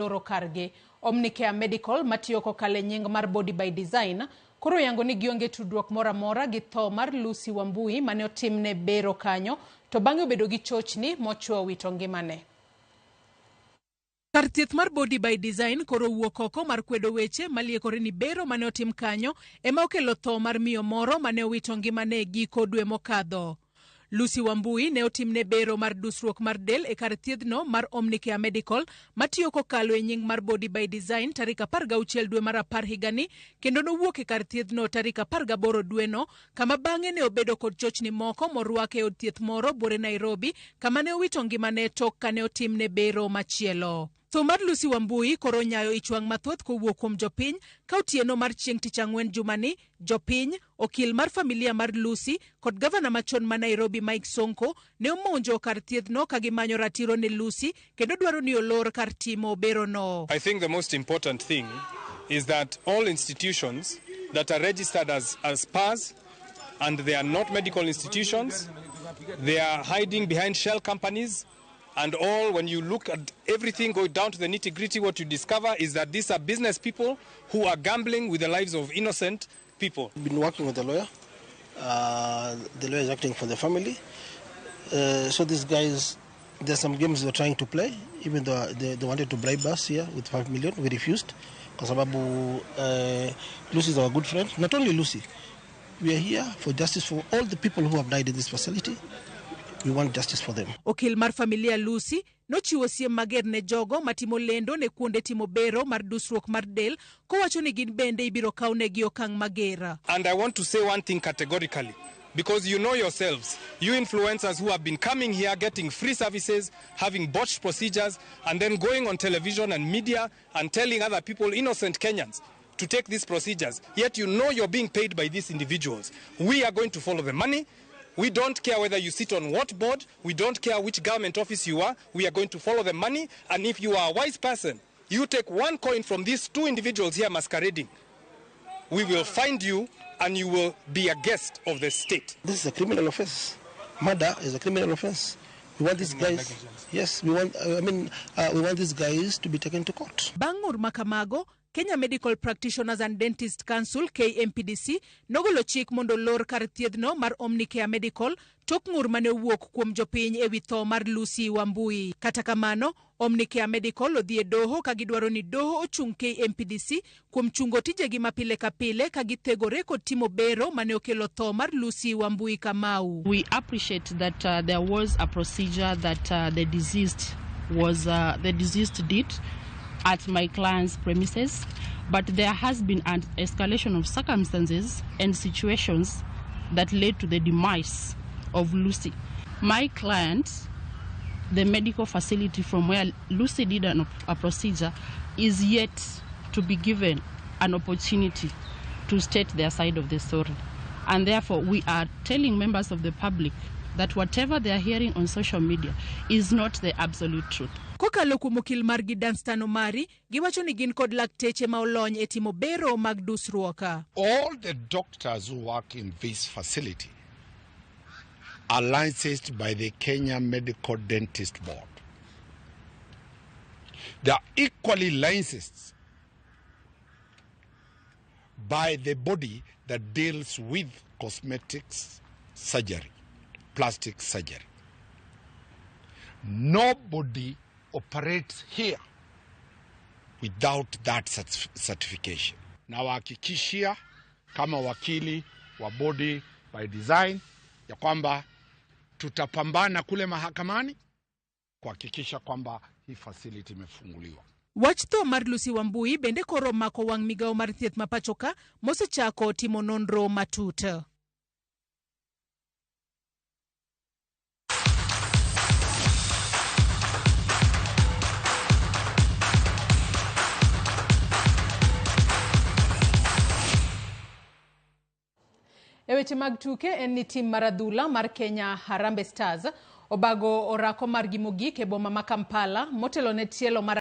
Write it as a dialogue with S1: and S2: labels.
S1: Loro kargi. Omnicare Medical matiyo kokalo e nying mar Body by Design koro oyango ni gionge tudruok moro amora gi tho mar Lucy Wambui mane otimne bero kanyo to bang'e obedo gi chochni mochwe owito ngimane. Kar thieth mar Body by Design koro owuok oko mar kwedo weche maliekore ni bero mane otim kanyo ema okelo tho mar miyo moro mane owito ngimane e giko dwe mokadho. Lucy Wambui ne otimne bero mar dusruok mar del e kar thiedhno mar Omnicare Medical matiyo kokalo e nying mar Body by Design tarik 16 dwe mar apar higani kendo nowuok e kar thiedhno tarik 18 dweno kama bang'e ne obedo kod chochni moko morwake e od thieth moro buore Nairobi kama ne owito ngimane tok kane otimne bero machielo. Tho mar Lucy Wambui koro onyayo ich wang' mathoth kowuok kuom jopiny ka otieno mar chieng' tich ang'wen jumani, jopiny, okil mar familia mar Lucy kod gavana machon ma Nairobi Mike Sonko ne omonjo kar thiethno ka gimanyo ratiro ne Lucy kendo dwaro ni olor kar timo berono.
S2: I think the most important thing is that all institutions that are registered as spas and they are not medical institutions, they are hiding behind shell companies, and all, when you look at everything, go down to the nitty-gritty, what you discover is that these are business people who are gambling with the lives of innocent people.
S3: I've been working with the lawyer. The lawyer is acting for the family. So these guys, there's some games they're trying to play, even though they wanted to bribe us here with 5 million. We refused. Kwa sababu Lucy is our good friend. Not only Lucy, we are here for justice for all the people who have died in this facility. We want justice for them.
S1: Okil mar familia Lucy nochiwo siem mager ne jogo matimo lendo ne kuonde timo bero mar dusruok mar del kowacho ni gin bende ibiro kawnegi okang' mager.
S2: And I want to say one thing categorically, because you know yourselves, you influencers who have been coming here, getting free services, having botched procedures, and then going on television and media and telling other people, innocent Kenyans, to take these procedures. Yet you know you're being paid by these individuals. We are going to follow the money. We don't care whether you sit on what board. We don't care which government office you are. We are going to follow the money. And if you are a wise person, you take one coin from these two individuals here masquerading. We will find you and you will be a guest of the state.
S3: This is a criminal offense. Murder is a criminal offense. We want these guys. Yes, we want. I mean, we want these guys to be taken to court.
S1: Bang' ng'ur makamago, Kenya Medical Practitioners and Dentist Council KMPDC nogolo chik mondo olor kar thiedhno mar Omnicare Medical tok ng'ur mane owuok kuom jopiny ewi tho mar Lucy Wambui. Kata kamano, Omnicare Medical odhi e doho ka gidwaro ni doho ochung KMPDC kuom chungo tijegi ma pile ka pile ka githegore kod timo bero mane okelo tho mar Lucy Wambui Kamau.
S4: We appreciate that there was a procedure that the deceased did at my client's premises, but there has been an escalation of circumstances and situations that led to the demise of Lucy. My client, the medical facility from where Lucy did a procedure, is yet to be given an opportunity to state their side of the story. And therefore, we are telling members of the public that whatever they are hearing on social media is not the absolute truth.
S1: Kokalo kuom okil margi Danstan Omari, giwacho ni gin kod lakteche ma olony e timo bero mag dusruok.
S5: All the doctors who work in this facility are licensed by the Kenya Medical Dentist Board. They are equally licensed by the body that deals with cosmetics surgery, plastic surgery. Nobody operates here without that certification. Nawahakikishia kama wakili wa Body by Design ya kwamba tutapambana kule mahakamani kuhakikisha kwamba hii facility imefunguliwa.
S1: Wach tho mar Lucy Wambui bende koro omako wang' migawo mar thieth ma pacho ka mosechako timo nonro matut. E weche mag tuke en ni tim mar adhula mar Kenya Harambee Stars obago orako margi mogik e boma ma Kampala motelo ne tielo mar